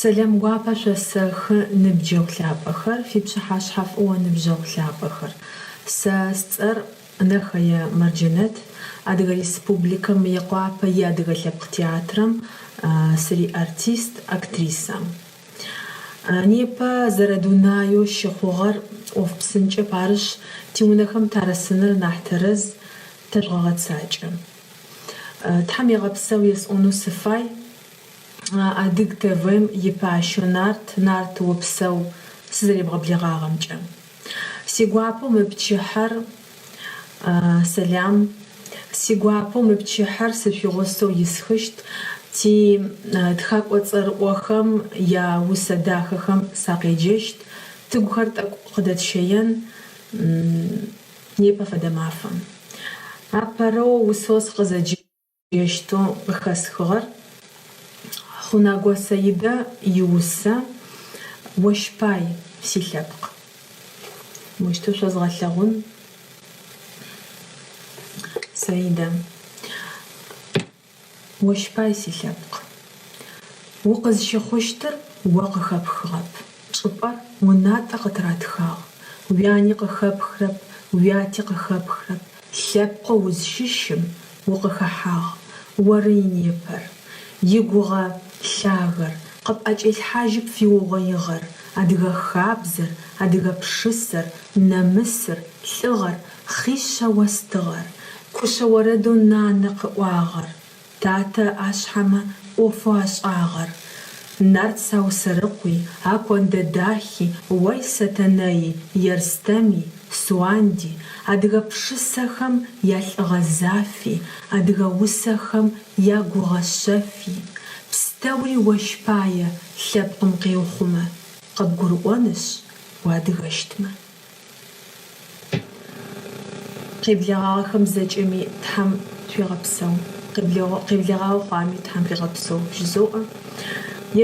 Сэлам гуапэ шъосэхы, ныбджэгъу лъапӏэхэр, фи пщыхьэщхьэ фӏыуэ ныбжьэгъу лъапӏэхэр. Сэ сцӏэр Нэхэе Марджэнэт, Адыгэ Республикэм Мыекъуапэ и Адыгэ лъэпкъ театрэм сыриартист, актрисэ. Непэ зэрэдунаеу щыхъугъэр ӏоф псынкӏэп, арышъ, тиунэхэм тарысыныр нахь тэрэз, тэжъугъэгъэцакӏэ. Тхьэм егъэпсэу есӏонэу сыфай. Адыг ТВ-м ипащэу Нарт, Нарт опсэу сызэребгъэблэгъагъэмкӏэ. Сигуапэу мы пчыхьэр, Сэлам, сигуапэу мы пчыхьэр сышъуигъусэу исхыщт, ти тхакӏо цӏэрыӏохэм я усэ дахэхэм сакъеджэщт, тыгухэр тӏэкӏу къыдэтщэен непэ фэдэ мафэм. Апэрэу усэу сыкъызэджэ. Ещтэу къыхэсхыгъэр Хъунаго Саидэ иусэ Ощ пай, силъэпкъ. Мощтэу шъозгъэлъэгъун, Саидэ. Ощ пай, силъэпкъ. Укъызщыхъущтыр о къыхэпхыгъэп, чӏыпӏэр унатӏэ къытыратхагъ. Уяни къыхэпхрэп, уяти къыхэпхрэп, лъэпкъэу узщыщым укъыхэхьагъ, оры инепэр, игугъэ лъагэр, къыпӏэкӏелъхьажьы пфиугъоигъэр, адыгэ хабзэр, адыгэ пшысэр, нэмысыр, лӏыгъэр, хъишъэ остыгъэр, кушъэ орэдэу нанэ къыӏуагъэр, Татэ ыӏашъхьэмэ ӏофэу ашӏагъэр. Нарт Саусэрыкъуи, Акондэ дахи, ой Сэтэнэи, Ерстэми, Суанди, адыгэ пшысэхэм ялӏыгъэ зафи, адыгэ усэхэм ягугъэ шъэфи, пстэури ощ пае лъэпкъым къеухъумэ, къыбгурыӏонышъ, уадыгэщтмэ. Къеблэгъагъэхэм зэкӏэми Тхьэм шъуигъэпсэу. Къеблэгъауэ хъуами Тхьэм фигъэпсэу жызоӏэ.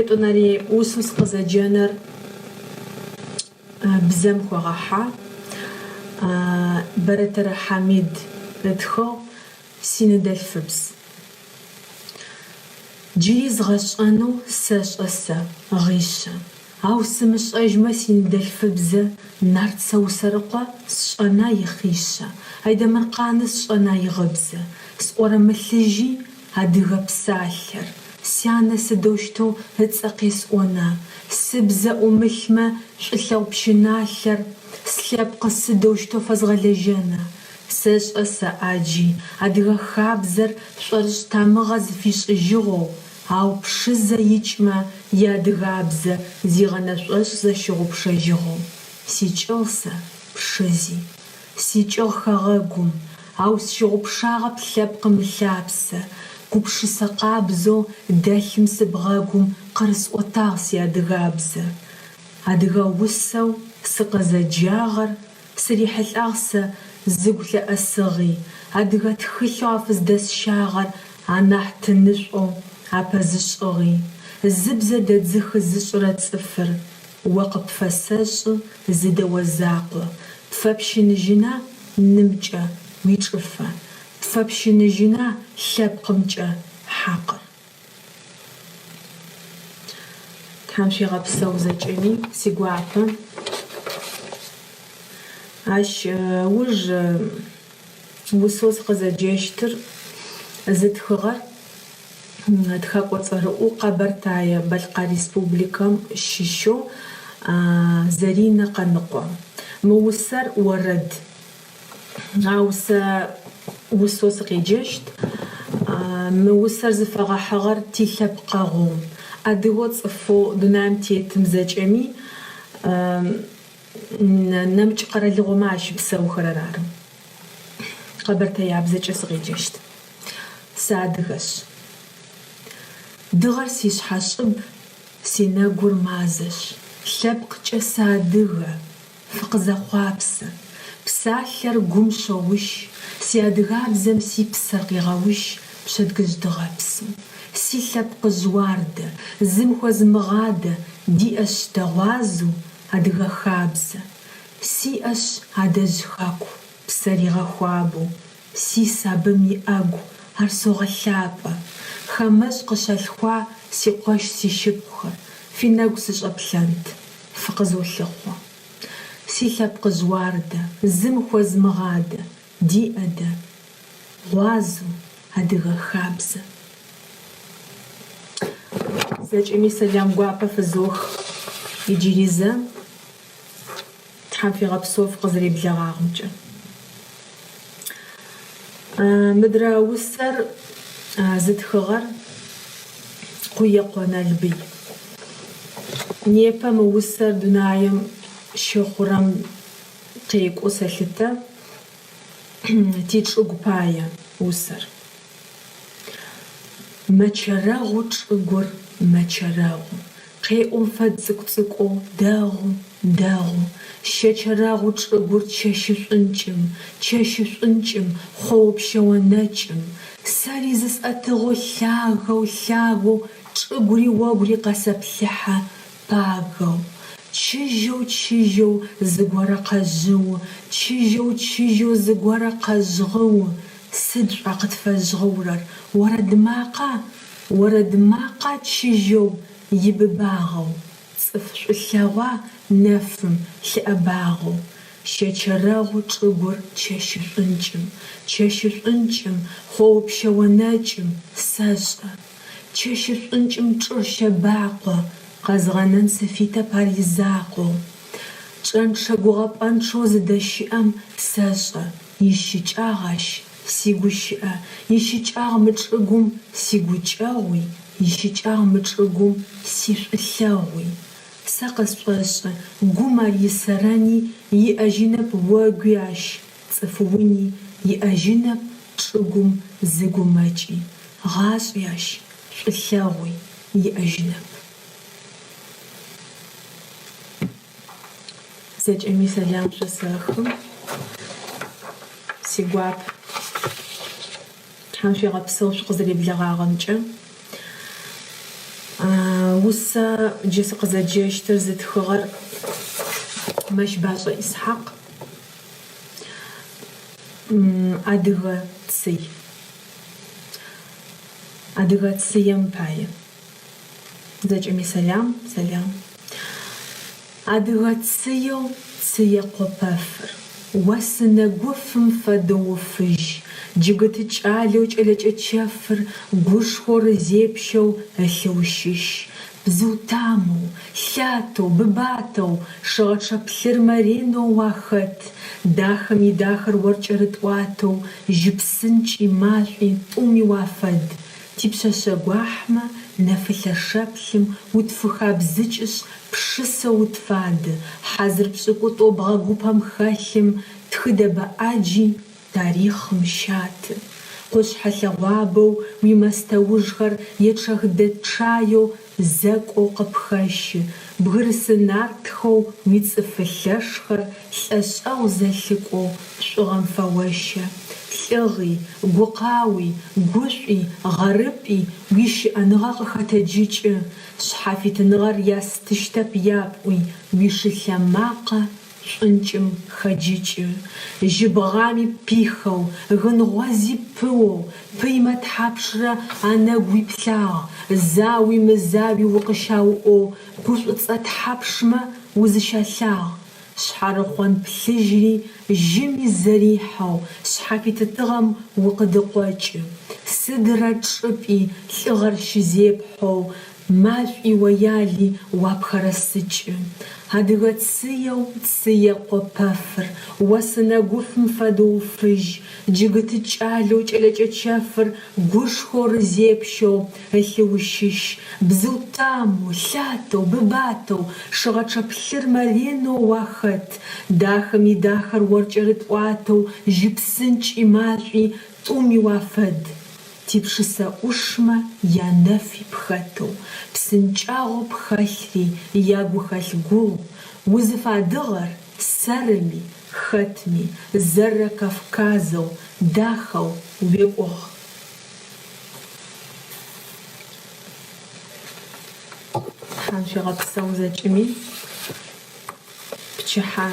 Етӏуанэрей усэу сыкъызэджэныр бзэм хуэгъэхьа. Бэрэтэрэ Хьамид ытхыгъ Синыдэлъфыбз. Джыри згъэшӏэнэу сэшӏэ сэ, гъишъэ. Ау сымышӏэжьмэ синыдэлъфыбзэ, Нарт Саусэрыкъо сшӏэна ихъишъэ, Айдэмыркъаны сшӏэна игъыбзэ, Сӏорэмылъыжьи адыгэ псалъэр, Сянэ сыдэущтэу ыцӏэ къесӏона, Сыбзэ ӏумылъмэ шӏулъэгъу пщыналъэр, Слъэпкъы сыдэущтэу фэзгъэлэжьэна? Сэшӏэ сэ ӏаджи, адыгэ хабзэр шӏорышӏ тамыгъэ зыфишӏыжьыгъэу, ау Пшызэ икӏмэ иадыгабзэ зигъэнэшӏошӏзэ щыгъупшэжьыгъэу. Сикӏыгъ сэ Пшызи. Сикӏыгъ хэгъэгум, ау сщыгъупшагъэп лъэпкъым ылъапсэ, гупшысэ къабзэу дэлъым сыбгъэгум къырысӏотагъ сиадыгабзэ. Адыгэ усэу сыкъызэджагъэр Сырихьылӏагъ сэ зыгу лъыӏэсыгъи, адыгэ тхылъэу афыздэсщагъэр анахь тынышӏоу апэзышӏыгъи, зыбзэ дэдзыхы зышӏырэ цӏыфыр, о къыпфэсэшӏы зы дэо закъо, пфэпщыныжьына нымкӏэ уичӏыфэ, пфэпщыныжьына лъэпкъымкӏэ хьакъыр. Тхьэм шъуигъэпсэу зэкӏэми, сигуапэ. Ащ ыуж усэу сыкъызэджэщтыр зытхыгъэр тхэкӏо цӏэрыӏоу Къэбэртае-Бэлъкъар Республикэм щыщэу Заринэ Къаныкъо. Мы усэр орэд. Ау сэ усэу сыкъеджэщт. Мы усэр зыфэгъэхьыгъэр тилъэпкъэгъоу, адыгэу цӏыфэу дунаим тетым зэкӏэми нэмыкӏ къэралыгъомэ ащыпсэухэрэр ары. Къэбэртэябзэкӏэ сыкъеджэщт. Сыадыгэшъ. Дыгъэр си щхьэщӏыб, си нэгур мазэщ. Лъэпкъкӏэ сыадыгэ. Фыкъызэхъуапсэ. Псалъэр гум щоуш, си адыгабзэм си псэр къегъэуш пщэдгыжь дыгъэпсым. Си лъэпкъыжь уардэ, зым хуэзмыгъадэ, диӏэщ дэ гъуазэу адыгэ хабзэ. Сиӏэщ адэжь хэку, псэр игъэхуабэу, сис абым и ӏэгу, ар согъэлъапӏэ. Хамэщӏ къыщалъхуа си къуэш си шыпхъухэр. Фи нэгу сыщӏэплъэнт, фыкъызолъыхъуэ. Си лъэпкъыжь уардэ, зым хуэзмыгъадэ, диӏэ дэ, гъуазэу адыгэ хабзэ. Зэкӏэми сэлам гуапэ фызох иджыри зэ. Тхьэм фигъэпсэу фыкъызэреблэгъагъэмкӏэ. Мыдрэ усэр зытхыгъэр Къуекъо Налбый. Непэ мы усэр дунаим щыхъурэм къекӏоу сэлъытэ, тичӏыгу пае усэр. Мэчэрэгъу чӏыгур, мэчэрэгъу, Къеӏом фэд цӏыкӏу-цӏыкӏоу дэгъу, дэгъу. Щэчэрэгъу чӏыгур чэщы шӏункӏым, Чэщы шӏункӏым, хъоо-пщэо нэкӏым. Сэри зысӏэтыгъэу лъагэу, лъагэу Чӏыгури огури къэсэплъыхьэ пагэу. Чыжьэу, чыжьэу зыгорэ къэжъыу, Чыжьэу, чыжьэу зыгорэ къэжъгъыу. Сыд шӏуа къытфэжъгъыурэр, орэд макъа, Орэд макъа чыжьэу ибыбагъэу, Цӏыф шӏулъэгъуа нэфым лъыӏэбагъэу? Щэчэрэгъу чӏыгур чэщы шӏункӏым, Чэщы шӏункӏым, хъоо-пщэо нэкӏым, Сэшӏэ. Чэщы шӏункӏым чӏыр щэбакъо, Къэзгъэнэн сыфитэп ар изакъоу. Чӏэнчъэ-гугъэпӏэнчъэу зыдэщыӏэм, Сэшӏэ, ищыкӏагъ ащ сигущыӏэ, Ищыкӏагъ мы чӏыгум сигукӏэгъуи, Ищыкӏагъ мы чӏыгум сишӏулъэгъуи. Сэ къысшӏошӏы, гум ар исэрэни, Иӏэжьынэп огуи ащ цӏыф уни, Иӏэжьынэп чӏыгум зы гумэкӏи, Гъашӏи ащ, шӏулъэгъуи иӏэжьынэп. Зэкӏэми сэлам шъосэхы. Сигуап. Тхьэм шъуегъэпсэу шъукъызэреблэгъагъэмкӏэ. Усэ джы сыкъызэджэщтыр зытхыгъэр Мэщбашӏэ Исхьакъ. Адыгэ цый. Адыгэ цыем пае. Зэкӏэми сэлам, сэлам. Адыгэ цыеу цые къопэфыр, Осы нэгуфым фэдэу уфыжь, Джыгыты кӏалэу кӏэлэкӏэ чэфыр Гушхор зепщэу ылъы ущыщ. Бзыу тамэу, лъатэу, быбатэу, Шыгъэчъэ плъырмэ ренэу уахэт, Дахэм идахэр оркӏэ рытӏуатэу, Жьы псынкӏи, машӏуи тӏуми уафэд. Типшъэшъэ гуахьмэ нэфылъэ шэплъым Утфыхабзыкӏышъ, пшысэу утфады, Хьазыр пшӏыкӏутӏоу бгъэгупэм хэлъым Тхыдэбэ ӏаджи тарихъым щаты. Къушъхьэ лъэгъуабэу уимэстэужхэр Ечъэх дэчъаеу зэкӏоу къыпхэщы, Бгырысы нартхэу уицӏыфы лъэшхэр Лӏэшӏэгъу зэлъыкӏоу шӏугъэм фэощэ. Лӏыгъи, гукъауи, гушӏуи, гъэрыпӏи Уищыӏэныгъэ къыхэтэджыкӏы, Шъхьафитыныгъэр ястыщтэп япӏуи, Уишылъэмакъэ шӏункӏым хэджыкӏы. Жьыбгъами пихэу, гын гъози пыоу, Пыймэ тхьапшрэ анэгу уиплъагъ, Зауи мызауи укъыщауӏоу, Гу шӏуцӏэ тхьапшмэ узыщалъагъ. Шъхьарыхъон плъыжьри жьыми зэрихьэу, Шъхьафитытыгъэм укъыдыкъокӏы. Сыдырэ чӏыпӏи лӏыгъэр щызепхьэу, Машӏуи ояли уапхэрэсыкӏы. Адыгэ цыеу цые къопэфыр, Осы нэгуфым фэдэу уфыжь, Джыгыты кӏалэу кӏэлэкӏэ чэфыр Гушхор зепщэу ылъы ущыщ. Бзыу тамэу, лъатэу, быбатэу, Шыгъэчъэ плъырмэ ренэу уахэт. Дахэм идахэр оркӏэ рытӏуатэу, Жьы псынкӏи машӏуи тӏуми уафэд. Типшысэ ӏушмэ янэфи пхэтэу, Псынкӏагъэу пхэлъри ягухэлъ гугъу, Узыфадыгъэр сэрыми, хэтми, Зэрэ Кавказэу дахэу уекӏугъ. Тхьэм шъуегъэпсэу зэкӏэми, пчыхьэ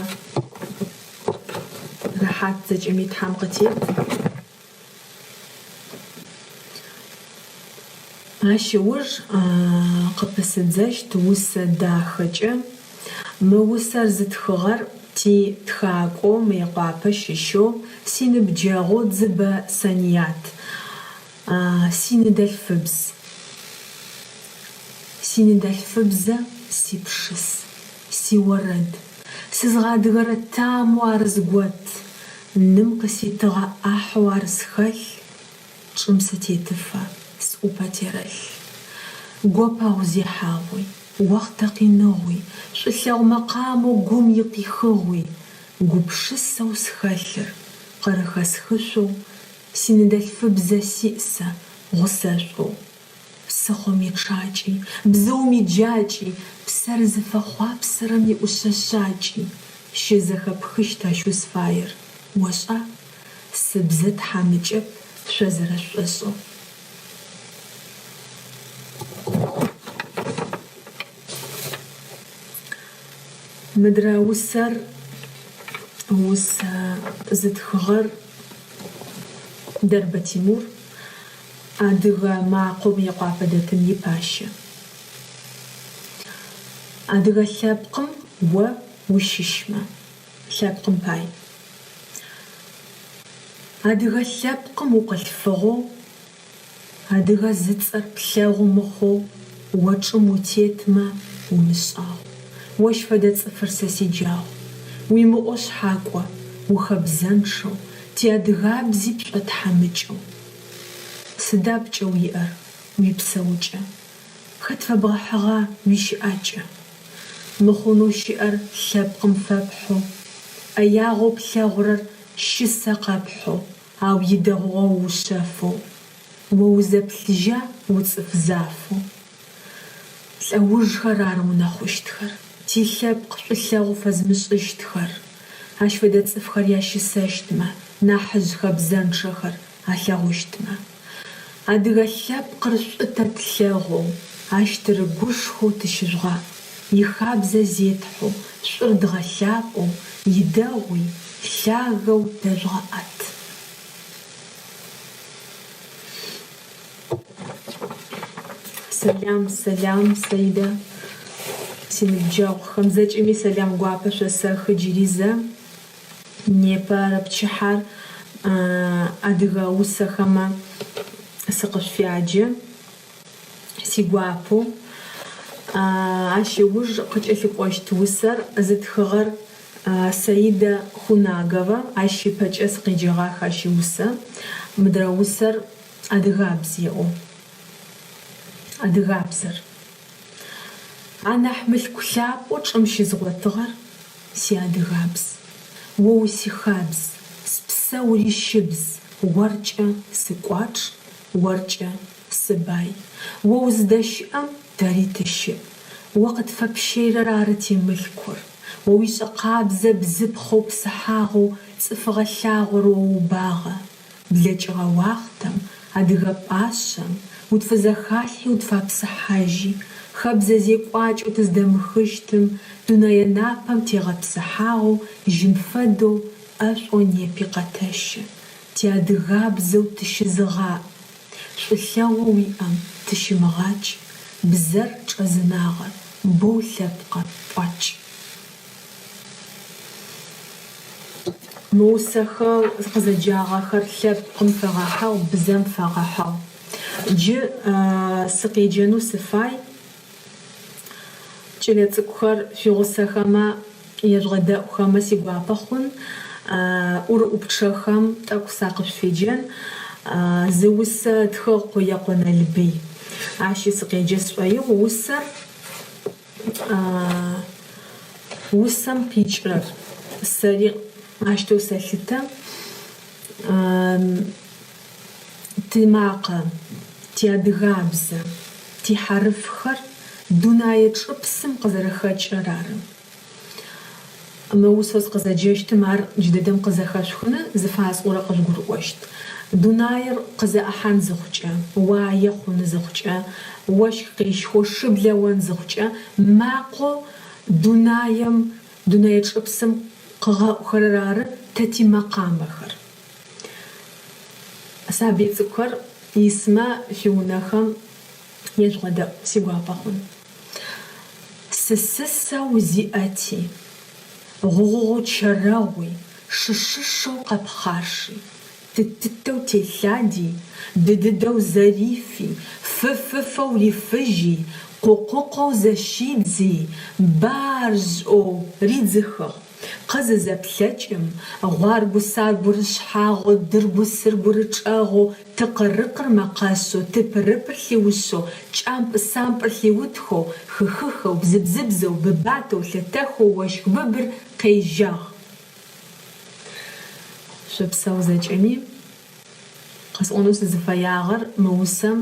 рэхьат зэкӏэми Тхьэм къытет. Ащ ыуж къыпысыдзэщт усэ дахэкӏэ. Мы усэр зытхыгъэр ти тхакӏоу Мыекъуапэ щыщэу синыбджэгъоу Дзыбэ Саният. Синыдэлъфыбз. Синыдэлъфыбзэ сипшыс, сиорэд. Сызгъадыгэрэ тамэу ар згот, ным къыситыгъэ ӏахьэу ар схэлъ, чӏым сытетыфэ, сӏупэ терэлъ. Гопэгъу зехьагъуи, охътэ къиныгъуи, шӏулъэгъу мэкъамэу гум икъихыгъуи, гупшысэу схэлъыр къырыхэсхышъоу, синыдэлъфыбзэ сиӏ сэ гъусэшӏоу. Псыхъом ичъакӏи, бзыум иджакӏи, псэр зыфэхъуапсэрэм иӏушъэшъакӏи, щызэхэпхыщт ащ узфаер, ошӏа? Сыбзэ тхьамыкӏэп шъо зэрэшъушӏошӏэу. Мыдрэ усэр, усэ зытхыгъэр Дэрбэ Тимур, Адыгэ макъэу Мыекъуапэ дэтым ипащэ. Адыгэ лъэпкъым о ущыщмэ, лъэпкъым пай. Адыгэ лъэпкъым укъылъфыгъэу, адыгэ зыцӏэр плъэгъу мыхъоу о чӏым утетмэ, умышӏагъу. Ощ фэдэ цӏыфыр сэ сиджагъу. Уимыӏо шъхьакӏо, ухэбзэнчъэу, тиадыгабзи пшӏотхьамыкӏэу. Сыда пкӏэу иӏэр уипсэукӏэ? Хэт фэбгъэхьыгъа уищыӏакӏэ? Мыхъунэу щыӏэр лъэпкъым фэпхьэу, ӏэягъэу плъэгъурэр щысэ къэпхьэу, ау идэгъугъэ уушъэфэу, о узэплъыжьа уцӏыф зафэу? Лӏэужхэр ары унэхъущтхэр, тилъэпкъ шӏулъэгъу фэзымышӏыщтхэр. Ащ фэдэ цӏыфхэр ящысэщтмэ, нахьыжъ хэбзэнчъэхэр алъэгъущтмэ. Адыгэ лъэпкъыр шӏу тэ тлъэгъоу, ащ тырыгушхоу тыщыжъугъаӏ, ихабзэ зетхьэу, шӏур дгъэлъапӏэу, идэгъуи лъагэу тэжъугъэӏэт. Сэлам, сэлам, Саидэ. Синыбджэгъухэм зэкӏэми сэлам гуапэ шъосэхы джыри зэ. Непэрэ пчыхьэр адыгэ усэхэмэ сыкъышъуфяджэ, сигуапэу. Ащ ыуж къыкӏэлъыкӏощт усэр зытхыгъэр Саида Хунагова, ащ ыпэкӏэ сыкъеджэгъах ащ иусэ. Мыдрэ усэр Адыгабз еӏо. Адыгабзэр. Анахь мылъку лъапӏэу чӏым щызгъотыгъэр сиадыгабз. О усихабз, спсэ урищыбз, оркӏэ сыкӏуачӏ, оркӏэ сыбай. О уздэщыӏэм тэри тыщыӏ. О къытфэпщэйрэр ары тимылъкур. О уишӏэ къабзэ бзыпхъэу псыхьагъэу цӏыфыгъэ лъагъор оубагъэ. Блэкӏыгъэ уахътэм, адыгэ пӏашъэм, утфызэхалъхьи утфапсыхьажьи, хэбзэ зекӏуакӏэу тыздэмыхыщтым, дунэе напэм тегъэпсыхьагъэу жьым фэдэу ӏэшӏоу непи къэтэщэ. Тиадыгабзэу тыщызыгъаӏ. Шӏулъэгъоу уиӏэм тыщымыгъакӏ, бзэр чӏэзынагъэр боу лъэпкъы пӏуакӏ. Мы усэхэу сыкъызэджагъэхэр лъэпкъым фэгъэхьыгъ, бзэм фэгъэхьыгъ. Джы сыкъеджэнэу сыфай. Кӏэлэцӏыкӏухэр шъуигъусэхэмэ, ежъугъэдэӏухэмэ сигуапэ хъун. ӏурыӏупчъэхэм тӏэкӏу сакъышъуфеджэн. Зы усэ ытхыгъ Къуекъо Налбый. Ащи сыкъеджэ сшӏоигъу. Усэр Усэм къикӏырэр сэри ащтэу сэлъытэ. Тимакъэ, тиадыгабзэ, тихьарыфхэр дунае чӏыпсым къызэрэхэкӏырэр ары. Мы усэу сыкъызэджэщтым ар джыдэдэм къызэхэшъухыны зыфасӏорэ къыжъугурыӏощт. Дунаир къызэӏыхьан зыхъукӏэ, уае хъуны зыхъукӏэ, ощх къещхэу шыблэ он зыхъукӏэ, макъэу дунаем, дунэе чӏыпсым къыгъэӏухэрэр ары тэ тимэкъамэхэр. Сабый цӏыкӏухэр исмэ шъуиунэхэм. Ежъугъэдэӏу, сигуапэ хъун. Сысысэу зиӏэти, гъугъугъоу чэрэгъуи, шышышэу къэпхъаши, тытытэу телъади, дыдыдэу зэрифи, фыфыфэу рифыжьи, къукъукъоу зэщидзи, баржъ-ӏоу ридзыхыгъ. Къызызэплъэкӏым, гъуаргу-саргурышъхьагъэу, дыргу-сыргурычӏэгъэу, тыкъырыкъыр мэкъэшъэу, тыпырыпыр лъиушъэу, кӏампӏ-сампӏыр лъиутхэу, хыхыхэу, бзыбзыбзэу, быбатэу, лъэтэхэу ощх быбыр къежьагъ. Шъопсэу зэкӏэми. Къэсӏонэу сызыфэягъэр мы усэм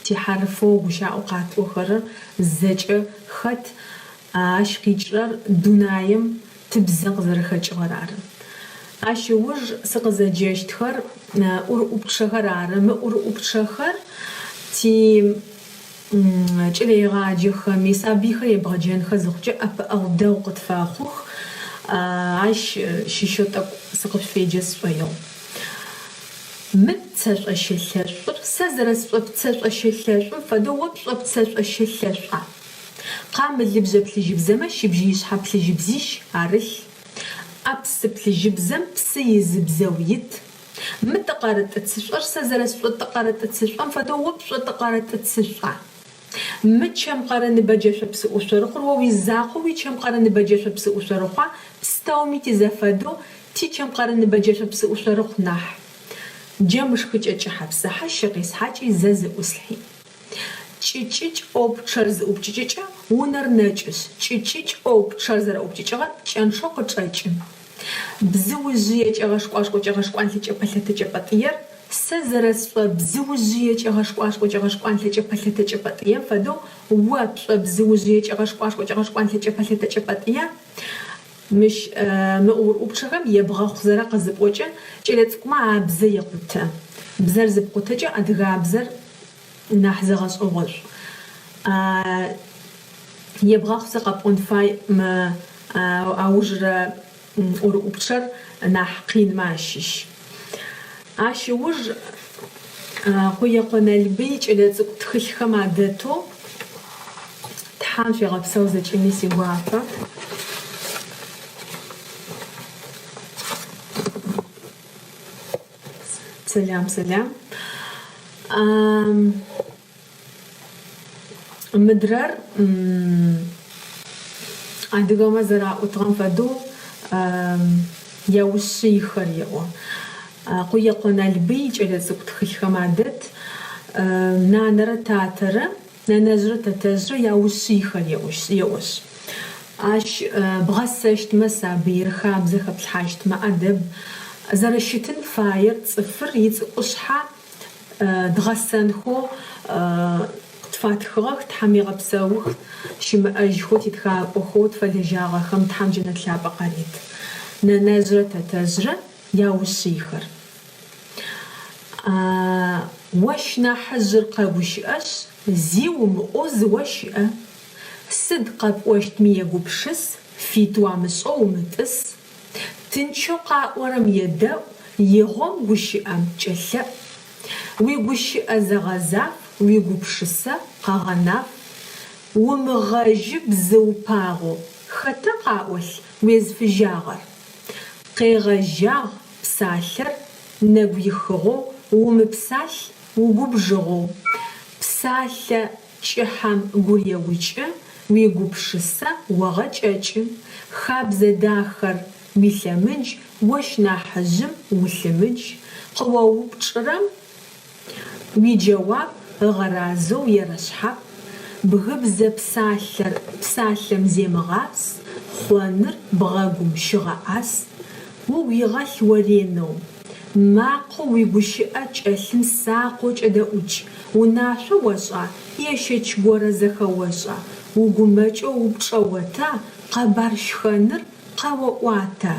тихьарыфэу гущыӏэу къатӏохэрэр зэкӏэ хэт, ащ къикӏрэр дунаим тыбзэ къызэрэхэкӏыгъэр ары. Ащ ыуж сыкъызэджэщтхэр ӏурыӏупчъэхэр ары. Мы ӏурыӏупчъэхэр ти кӏэлэегъаджэхэми, сабыйхэр ебгъэджэнхэ зыхъукӏэ ӏэпыӏэгъу дэгъу къытфэхъух. Ащ щыщэу тӏэкӏу сыкъышъуфеджэ сшӏоигъу. Мы пцэшӏощэ-лъэшӏур сэ зэрэсшӏопцэшӏощэ-лъэшӏум фэдэу о пшӏопцэшӏощэ-лъэшӏуа? Къамылыбжъэ плъыжьыбзэмэ щыбжьыишъхьэ плъыжьыбзищ арылъ. ӏэпсы плъыжьыбзэм псы изыбзэу ит. Мы тыкъэрытӏыцышӏор сэ зэрэсшӏотыкъэрытӏыцышӏом фэдэу о пшӏотыкъэрытӏыцышӏуа? Мы чэмкъэрэ ныбэджэшъо псыӏушъорыхъур о уизакъоу уичэмкъэрэ ныбэджэшъо псыӏушъорыхъуа, пстэуми тизэфэдэу тичэмкъэрэ ныбэджэшъо псыӏушъорыхъу нахь. Джэмышхыкӏэ кӏыхьэ-псыхьэ щэ къесхьакӏи зэ зыӏуслъхьи. Кӏыкӏыкӏ ӏоу пчъэр зыӏупкӏыкӏыкӏэ унэр нэкӏышъ, кӏыкӏыкӏ ӏоу пчъэр зэрэӏупкӏыкӏыгъэр пкӏэнчъэу къычӏэкӏы. Бзыужъыекӏэ гъэшкӏуашкӏокӏэ гъэшкӏуанлъэкӏэ пэлъэтэкӏэ пӏэтӏыер сэ зэрэсшӏо бзыужъыекӏэ гъэшкӏуашкӏокӏэ гъэшкӏуанлъэкӏэ пэлъэтэкӏэ пӏэтӏыем фэдэу о пшӏо бзыужъыекӏэ гъэшкӏуашкӏокӏэ гъэшкӏуанлъэкӏэ пэлъэтэкӏэ пӏэтӏыя? Мыщ мы ӏурыӏупчъэхэм ебгъэхъу зэрэ къызыпӏокӏэ кӏэлэцӏыкӏумэ абзэ екъутэ. Бзэр зыпкъутэкӏэ адыгабзэр нахь зэгъэшӏэгъошӏу. Ебгъэхъузэ къэпӏон фай мы аужырэ ӏурыӏупчъэр нахь къинмэ ащыщ. Ащ ыуж Къуекъо Налбый кӏэлэцӏыкӏу тхылъхэм адэтэу Тхьам шъуегъэпсэу зэкӏэми сигуапэ. Сэлам, сэлам. Мыдрэр адыгэмэ зэраӏотыгъэм фэдэу яушъыйхэр еӏо. Къуекъо Налбый икӏэлэцӏыкӏу тхылъхэм адэт нанэрэ татэрэ, нэнэжърэ тэтэжърэ яушъыйхэр еӏошъ. Ащ бгъэсэщтмэ сабыир, хабзэ хэплъхьащтмэ ӏэдэб зэрэщытын фаер цӏыфыр ицӏыкӏушъхьэ дгъэсэнхэу къытфатхыгъэх, Тхьэм егъэпсэух, щымыӏэжьхэу титхакӏохэу тфэлэжьагъэхэм Тхьэм джэнэт лъапӏэ къарет. Нэнэжърэ тэтэжърэ яушъыйхэр. Ощ нахьыжъыр къэгущыӏэшъ, зи умыӏоу зыощыӏэ. Сыд къэпӏощтми егупшыс, фит уамышӏэу умытӏыс. Тынчэу къаӏорэм едэӏу, игъом гущыӏэм кӏэлъэӏу. Уигущыӏэ зэгъэзаф, уигупшысэ къэгъэнаф. Умыгъэжьы бзыу пагъоу, хэта къаӏолъ уезфыжьагъэр? Къегъэжьагъ псалъэр нэгу ихыгъэу, умыпсалъ угубжыгъэу. Псалъэ кӏыхьэм гур еукӏы, уигупшысэ огъэкӏэкӏы. Хабзэ дахэр уилъэмыдж, ощ нахьыжъым улъымыдж. Къыоупчӏырэм уиджэуап ыгъэразэу ерэшъхьап. Бгыбзэ псалъэр псалъэм земыгъас, хъоныр бгъэгум щыгъэӏас. Угу игъэлъ о ренэу. Макъэу уигущыӏэ кӏэлъым сакъэу кӏэдэӏукӏ, унашъо ошӏа е щэч горэ зэхэошӏа, угумэкӏэу упчӏэ ота, къэбар щхэныр къэоӏуата,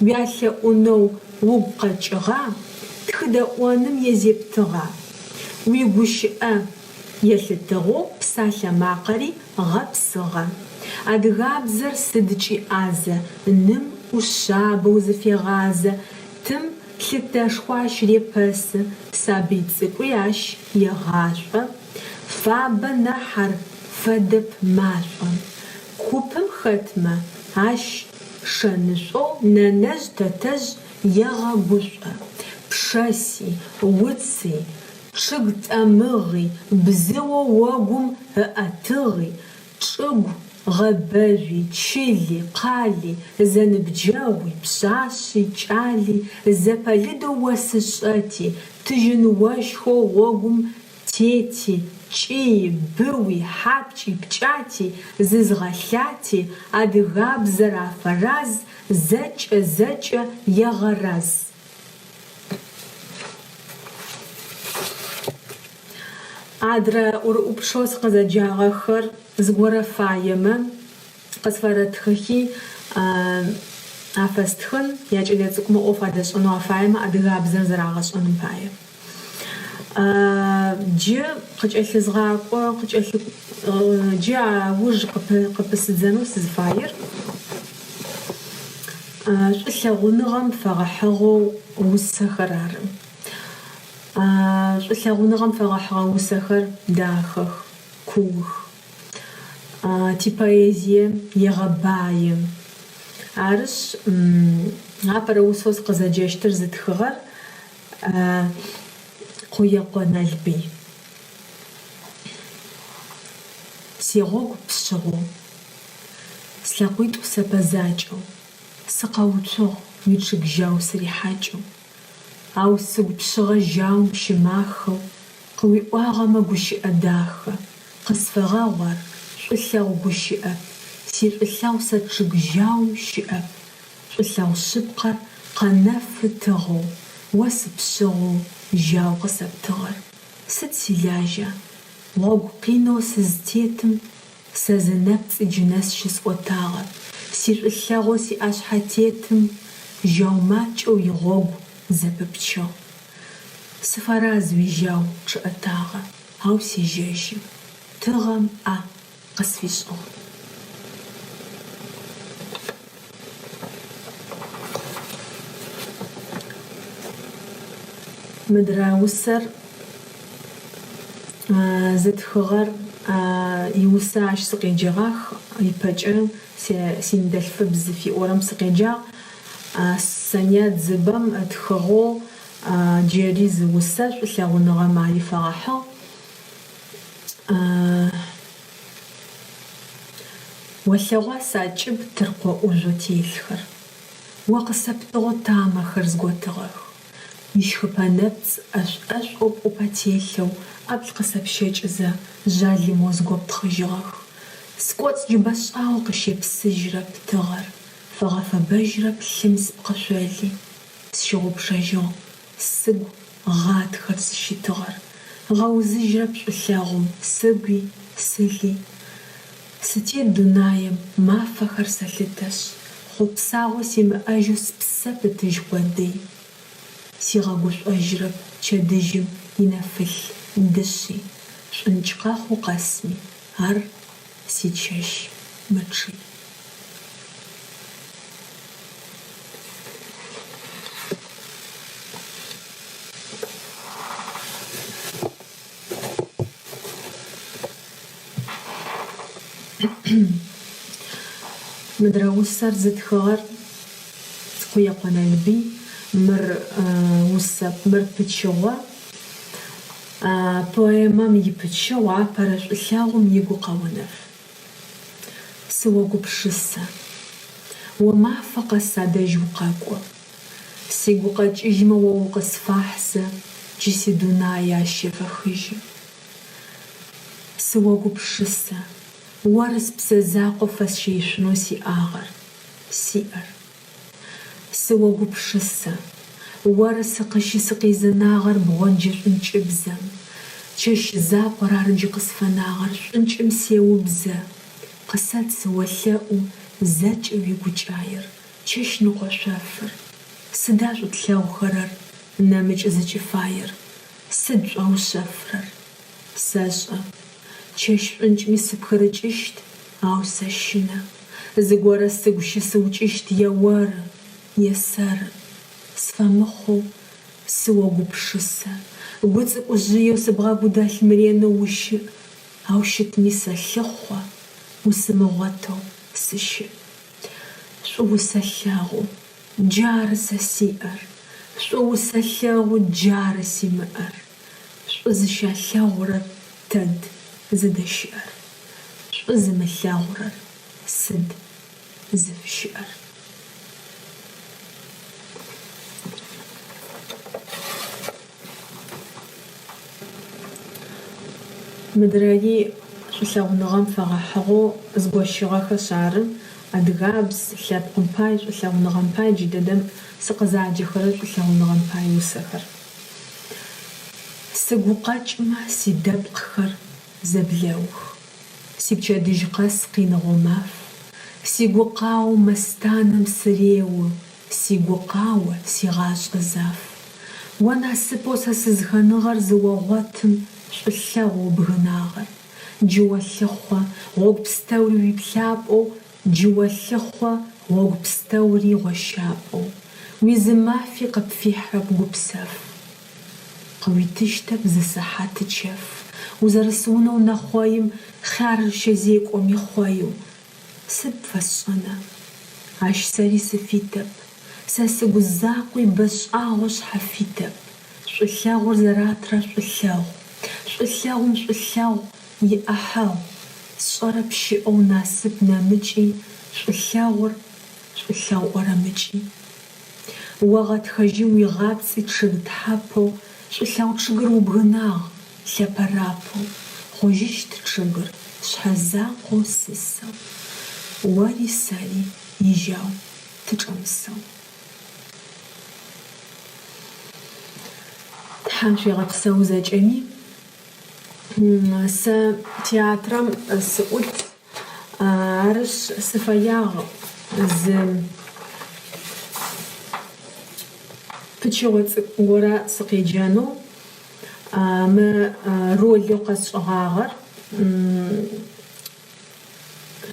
уялъэӏунэу угу къэкӏыгъа, тхыдэӏоным е зептыгъа? Уигущыӏэ елъытыгъэу псалъэ макъэри гъэпсыгъэ. Адыгабзэр сыдкӏи ӏазэ, ным ӏушъабэу зыфегъазэ, тым лъытэшхо ащ репэсы, сабый цӏыкӏуи ащ егъашӏо. Фабэ нахь ар фэдэп машӏом. Купым хэтмэ, ащ шэнышӏоу нэнэжъ тэтэжъ егъэгушӏо. Пшэси, уци, чъыг тӏэмыгъи, бзыоу огум ыӏэтыгъи, чӏыгу гъэбэжъуи, чыли, къали, зэныбджэгъуи, пшъашъи, кӏали, зэпэлыдэу осы шӏэти, тыжьын ощхэу гъогум тети, кӏыи, быуи, хьапкӏи, пкӏати, зызгъэлъати, адыгабзэр афэраз, зэкӏэ, зэкӏэ егъэраз. Адрэ ӏурыӏупчъэу сыкъызэджагъэхэр зыгорэ фаемэ, къысфэрэтхыхи афэстхын, якӏэлэцӏыкӏумэ ӏоф адэшӏэнэу афаемэ адыгабзэр зэрагъэшӏэным пае. Джы къыкӏэлъызгъакӏо, къыкӏэлъы джы ауж къыпысыдзэнэу сызыфаер шӏулъэгъуныгъэм фэгъэхьыгъэу усэхэр ары. Шӏулъэгъуныгъэм фэгъэхьыгъэ усэхэр дахэх, куух. Типоэзие егъэбаи. Арышъ, апэрэ усэу сыкъызэджэщтыр зытхыгъэр Къуекъо Налбый. Сигъогу пшъыгъэу, слъэкъуитӏу сэпэ закӏэу, Сыкъэуцугъ уичъыг жьау сырихьакӏэу. Ау сыгу пшъыгъэ жьаум щымахэу, Къыуиӏуагъэмэ гущыӏэ дахэ, Къысфэгъэгъу ар, шӏулъэгъу гущыӏэп, Сишӏулъэгъу сэ чъыг жьаум щыӏэп. Шӏулъэгъу шъыпкъэр къэнэфы тыгъэу, О сыпшъыгъэу жьау къысэптыгъэр. Сыд силажьа? Гъогу къинэу сызтетым Сэ зы нэпцӏи джы нэс щысӏотагъэп. Сишӏулъэгъоу сиӏэшъхьэтетым Жьау макӏэу игъогу зэпыпчыгъ. Сыфэраз уижьау чъыӏэтагъэ, Ау сежьэжьы. Тыгъэм ӏэ къысфишӏыгъ. Мыдрэ усэр зытхыгъэр иусэ ащ сыкъеджэгъах, ипэкӏэ Синыдэлъфыбз зыфиӏорэм сыкъеджагъ. Сания Дзыбэм ытхыгъэу джыри зы усэ шӏулъэгъуныгъэм ари фэгъэхьыгъ. Олъэгъуа сакӏыб тыркъо ӏужъу телъхэр? О къысэптыгъэу тамэхэр зготыгъэх. Уищхыпэ нэпцӏ ӏэшӏу-ӏэшӏоу пӏупэ телъэу ӏаплӏ къысэпщэкӏызэ, жъалымэу згоптхъыжьыгъэх. Скӏоцӏ джы бэшӏагъэу къыщепсыжьрэп тыгъэр, фэгъэфэбэжьрэп лъым спкъышъоли. Сщыгъупшэжьыгъ Сыгу гъатхэр зыщитыгъэр. Ыгъэузыжьрэп шӏулъэгъум сыгуи, сыли. Сытет дунаем мафэхэр сэлъытэшъ, Хъопсагъо симыӏэжьэу спсэ пытыжь къодый. Сигъэгушӏожьрэп пчэдыжьым инэфылъ дышъи, Шӏункӏ къэхъу къэсми, ар сичэщ мычъый. Мыдрэ усэр зытхыгъэр Къуекъо Налбый, мыр усэп, мыр пычыгъо. Поэмэм ипычыгъу апэрэ шӏулъэгъум игукъэо нэф. Сыогупшысэ. О мафэ къэс садэжь укъэкӏо. Сигукъэкӏыжьмэ о укъысфахьзэ, джы сидунае ащ ефэхыжьы. Сыогупшысэ. Оры спсэ закъо фэсщэишъунэу сиӏагъэр, сиӏэр. Сыогупшысэ. Оры сыкъыщысыкъизынагъэр бгъонджэ шӏункӏыбзэм. Чэщ закъор ары джы къысфэнагъэр шӏункӏым сеубзэ. Къысэт сыолъэӏу зэкӏэ уигукӏаер, чэщныкъо шъофыр. Сыда шӏу тлъэгъухэрэр нэмыкӏ зыкӏыфаер? Сыд шӏуаушъэфрэр? Сэшӏэ. Чэщ шӏункӏми сыпхырыкӏыщт, ау сэщынэ. Зыгорэ сыгу щысыукӏыщт е оры, е сэры. Сфэмыхъоу сыогупшысэ. Гу цӏыкӏужъыеу сыбгъэгу дэлъым ренэу ущыӏ. Ау щытми сэлъыхъо, усымыгъотэу сыщыӏ. Шӏу усэлъэгъу, джары сэ сиӏэр, Шӏу усэлъэгъу, джары симыӏэр. Шӏу зыщалъэгъурэр тэд зыдэщыӏэр? Шӏу зымылъэгъурэр сыд зыфыщыӏэр? Мыдрэри шӏулъэгъуныгъэм фэгъэхьыгъэу згощыгъэхэшъ ары. Адыгабз, лъэпкъым пай, шӏулъэгъуныгъэм пай джыдэдэм сыкъызаджэхэрэр шӏулъэгъуныгъэм пай усэхэр. Сыгу къэкӏмэ сидэпкъхэр зэблэух. Сипчэдыжь къэс къиныгъо маф. Сигукъао мэстанэм сырео. Сигукъао, сигъашӏэ заф. О насыпэу сэ сызхэныгъэр зыогъотым, шӏулъэгъу убгынагъэр. Джы олъыхъо, гъогу пстэури уиплъапӏэу, джы олъыхъо, гъогу пстэури гъощапӏэу. Уизы мафи къыпфихьрэп гупсэф. Къыуитыщтэп зы сыхьаты чэф. Узэрыс унэу нэхъоим хъярыр щэзекӏоми хъоеу. Сыд пфэсшӏэна? Ащ сэри сыфитэп. Сэ сыгу закъуи бэшӏагъэу шъхьафитэп. Шӏулъэгъур зэратрэр шӏулъэгъу. Шӏулъэгъум шӏулъэгъу иӏэхьэгъу. Сшӏэрэп щыӏэу насып нэмыкӏи, шӏулъэгъур шӏулъэгъу ӏорэмыкӏи. О гъэтхэжьым уигъапцӏи чъыг тхьапэу, шӏулъэгъу чъыгыр убгынагъ, лъэпэрапэу, хъужьыщт чъыгыр шъхьэзакъоу сысэу, ори сэри ижьау тычӏэмысэу. Тхьэм шъуегъэпсэу зэкӏэми. Сэ театрэм сыӏут. Арышъ, сыфэягъ зы пычыгъо цӏыкӏу горэ сыкъеджэнэу. Мы ролэу къэсшӏыгъагъэр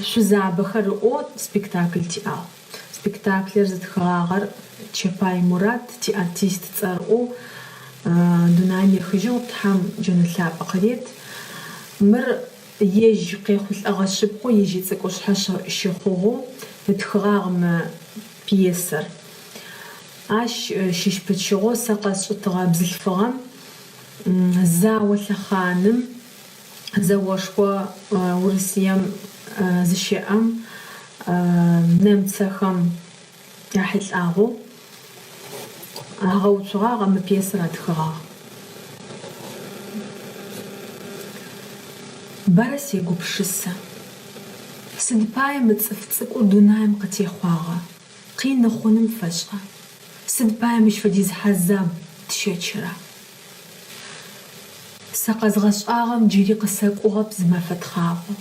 Шъузабэхэр ыӏоу спектакль тиӏагъ. Спектаклэр зытхыгъагъэр Чэпай Мурат, тиартист цӏэрыӏоу дунаим ехыжьыгъ, Тхьэм джэнэт лъапӏэ къырет. Мыр Ежь къехъулӏэгъэ шъыпкъэу ежь ицӏыкӏушъхьэ щыхъугъэу ытхыгъагъ мы пьесэр. Ащ щыщ пычыгъоу сэ къэсшӏытыгъэ бзылъфыгъэм зао лъэхъаным зэошхо Урысыем зыщэӏэм нэмыцэхэм яхьылӏагъэу агъэуцугъагъ, мы пьесэр атхыгъагъ. Бэрэ сегупшысэ. Сыд пае мы цӏыф цӏыкӏур дунаим къытехъуагъа, къин хъуным фэшӏа? Сыд пае мыщ фэдиз хьазаб тщэчыра? Сэ къэзгъэшӏагъэм джыри къысэкӏугъэп зы мэфэ тхъагъо.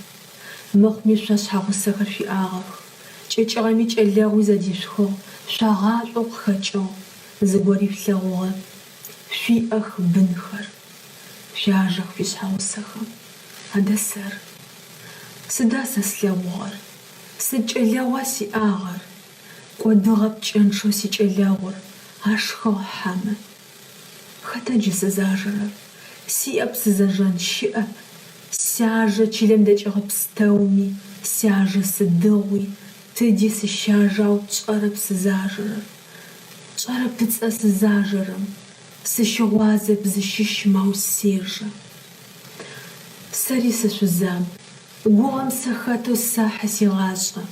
Мыхъуми шъо шъхьэгъусэхэр шъуиӏагъэх. Кӏэкӏыгъэми кӏэлэгъуи зэдишъухыгъ, шъуагъашӏоу къыхэкӏыгъ, зыгори шъулъэгъугъэ. Шъуиӏэх бынхэр. Шъуяжэх шъуишъхьэгъусэхэм. Адэ сэр? Сыда сэ слъэгъугъэр? Сыд кӏэлэгъуа сиӏагъэр? Кӏодыгъэ пкӏэнчъэу сикӏэлэгъур, ашхыгъ хьэмэ. Хэта джы сызажэрэр? Сиӏэп сызэжэн щыӏэп. Сяжэ чылэм дэкӏыгъэ пстэуми, сяжэ сыдигъуи, тыди сыщяжэ, ау тшӏэрэп сызажэрэр. Тшӏэрэп ыцӏэ сызажэрэм, сыщыгъуазэп зыщыщым, ау сежэ. Сэри сышъузаб, гугъэм сыхэтэу сэхьы сигъашӏэ,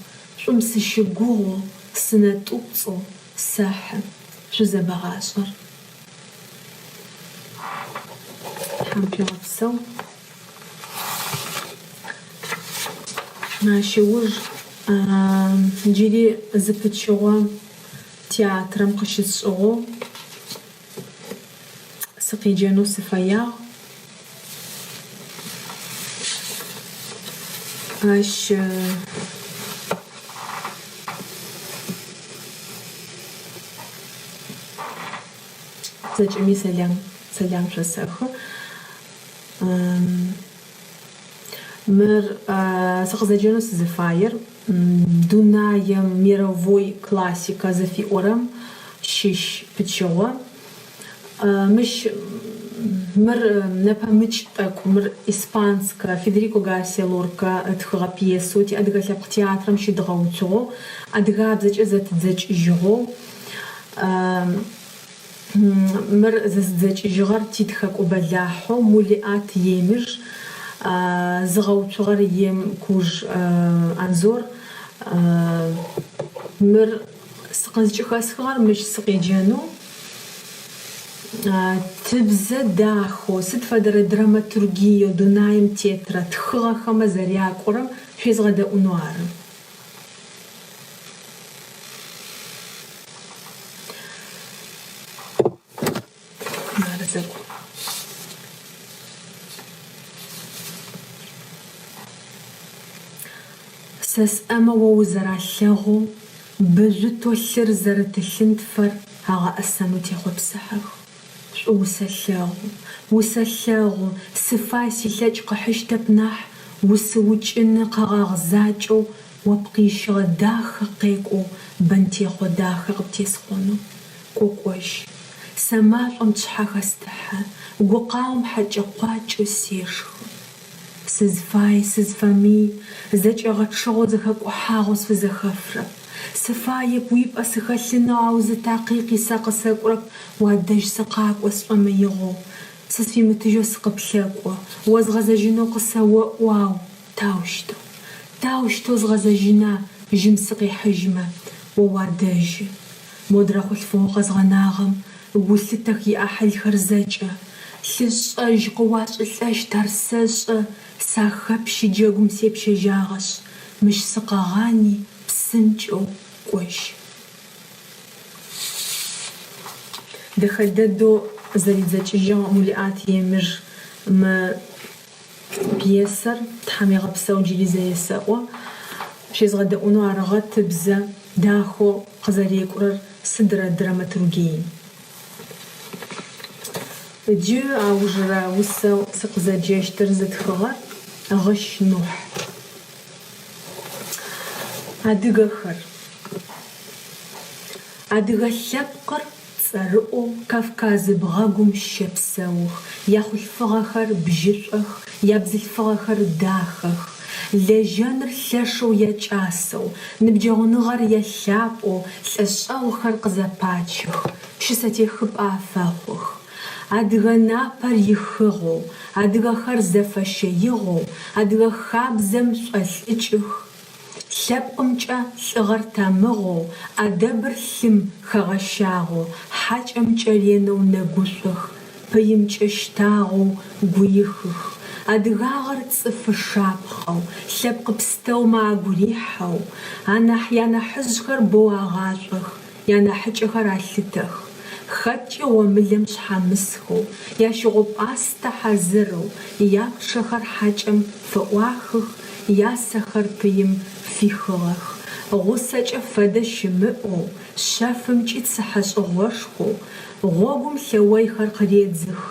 шӏум сыщыгугъэу, сынэтӏупцӏэу сэхьы шъузэбэ гъашӏэр. Тхьэм шъуегъэпсэу. Ащ ыуж джыри зы пычыгъо театрэм къыщысшӏыгъэу сыкъеджэнэу сыфэягъ. Ащ зэкӏэми сэлам, сэлам шъосэхы. Мыр сыкъызэджэнэу сызыфаер дунаем мировой классика зыфиӏорэм щыщ пычыгъо. Мыщ. Мыр нэпэмыкӏ тӏэкӏу, мыр испанскэ, Федерико Гарсия Лоркэ ытхыгъэ пьесэу ти Адыгэ лъэпкъ театрэм щыдгъэуцугъэу, адыгабзэкӏэ зэтыдзэкӏыжьыгъэу, мыр зэзыдзэкӏыжьыгъэр титхэкӏо бэлахьэу Мулиӏат Емыж, зыгъэуцугъэр Емкуж Анзор. Мыр сыкъызкӏыхэсхыгъэр мыщ сыкъеджэнэу. Тыбзэ дахэу, сыд фэдэрэ драматургиеу дунаим тетрэ тхыгъэхэмэ зэрякӏурэм шъуезгъэдэӏунэу ары. Мары зэкӏу. Сэ сӏэмэ о узэралъэгъоу, быжъутэу лъыр зэрыт лъынтфэр агъэӏэсэнэу техъопсыхьэх. Шӏу усэлъэгъу, усэлъэгъу, сыфай силъэкӏ къыхьыщтэп нахь, усыукӏыны къэгъагъ закӏэу о пкъы ищыгъэ дахэ къекӏоу бэнтехъо дахэ къыптесхъонэу. Кӏо кӏожь. Сэ машӏом тшъхьэ хэстыхьэ, гукъаом хьэкӏэ-къуакӏэу сешхы. Сызфай, сызфэмый, зэкӏэгъэчъыгъэу зэхэкӏухьагъэу сфызэхэфрэп. Сыфаеп уипӏэ сыхэлъынэу, ау зы такъикъи сэ къысэкӏурэп уадэжь сыкъакӏо сшӏомыигъоу. Сызфимытыжьэу сыкъыплъэкӏо, о згъэзэжьынэу къысэоӏо, ау таущтэу, таущтэу згъэзэжьына жьым сыкъихьыжьмэ, о уадэжьы. Модрэ хъулъфыгъэу къэзгъэнагъэм гулъытэх иӏахьылхэр зэкӏэ. Лъышӏэжь къыуашӏылӏэщт, ар сэшӏэ, сахэпщи джэгум сепщэжьагъэшъ, мыщ сыкъэгъани, псынкӏэу кӏожь. Дэхэ дэдэу зэридзэкӏыжьыгъ Мулиӏат Емыж мы Пьесэр Тхьэм егъэпсэу джыри зэ есэӏо. Шъуезгъэдэӏунэу арыгъэ тыбзэ дахэу къызэрекӏурэр сыдрэ драматургии. Джы аужырэ усэу сыкъызэджэщтыр зытхыгъэр Гъыщ Нухь. Адыгэхэр. Адыгэ лъэпкъыр Цӏэрыӏоу Кавказ бгъэгум щэпсэух, яхъулъфыгъэхэр бжьышӏох, ябзылъфыгъэхэр дахэх. Лэжьэныр лъэшэу якӏасэу, ныбджэгъуныгъэр ялъапӏэу лӏэшӏэгъухэр къызэпачых, щысэтехыпӏэ афэхъух. Адыгэ напэр ихыгъэу, адыгэхэр зэфэщэигъэу, адыгэ хабзэм шӏолӏыкӏых. Лъэпкъымкӏэ лӏыгъэр тамыгъэу, ӏэдэбыр лъым хэгъэщагъэу, хьакӏэмкӏэ ренэу нэгушӏох, пыимкӏэ щтагъэу гуихых. Адыгагъэр цӏыфы шапхъэу, лъэпкъ пстэумэ агу рихьэу, анахь янахьыжъхэр боу агъашӏох, Янахьыкӏэхэр алъытэх. Хэткӏи гъомылэм шъхьамысхэу, ящыгъу-пӏастэ хьазырэу, япчъэхэр хьакӏэм фыӏуахых, ясэхэр пыим фихыгъэх. Гъусэкӏэ фэдэ щымыӏэу, шъэфымкӏи цыхьэшӏыгъошхоу, гъогум лъэойхэр къыредзых,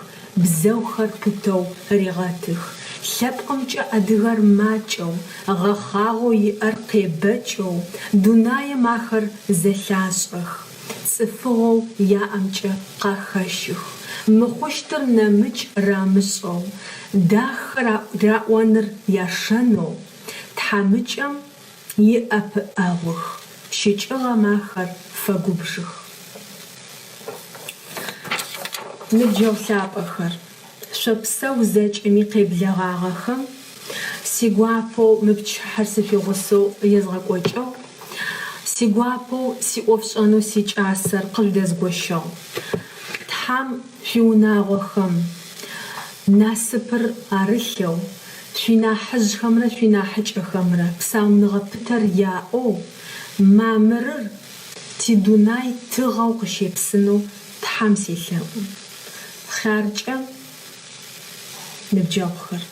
бзэгухэр пытэу регъэтых. Лъэпкъымкӏэ адыгэр макӏэу, гъэхъагъэу иӏэр къебэкӏэу, дунаим ахэр зэлъашӏэх, цӏыфыгъэу яӏэмкӏэ къахэщых. Мыхъущтыр нэмыкӏ рамышӏэу, дахэ раӏоныр яшэнэу, тхьамыкӏэм иӏэпыӏэгъух, щыкӏыгъэм ахэр фэгубжых. Ныбджэгъу лъапӏэхэр, шъопсэу зэкӏэми къеблэгъагъэхэм, сигуапэу мы пчыхьэр сышъуигъусэу езгъэкӏокӏыгъ, сигуапэу сиӏофшӏэнэу сикӏасэр къыжъудэзгощыгъ. Тхьам шъуиунагъохэм насыпыр арылъэу, шъуинахьыжъхэмрэ шъуинахьыкӏэхэмрэ псауныгъэ пытэр яӏэу, мамырыр тидунай тыгъэу къыщепсынэу Тхьэм селъэӏу. Хъяркӏэ, ныбджэгъухэр.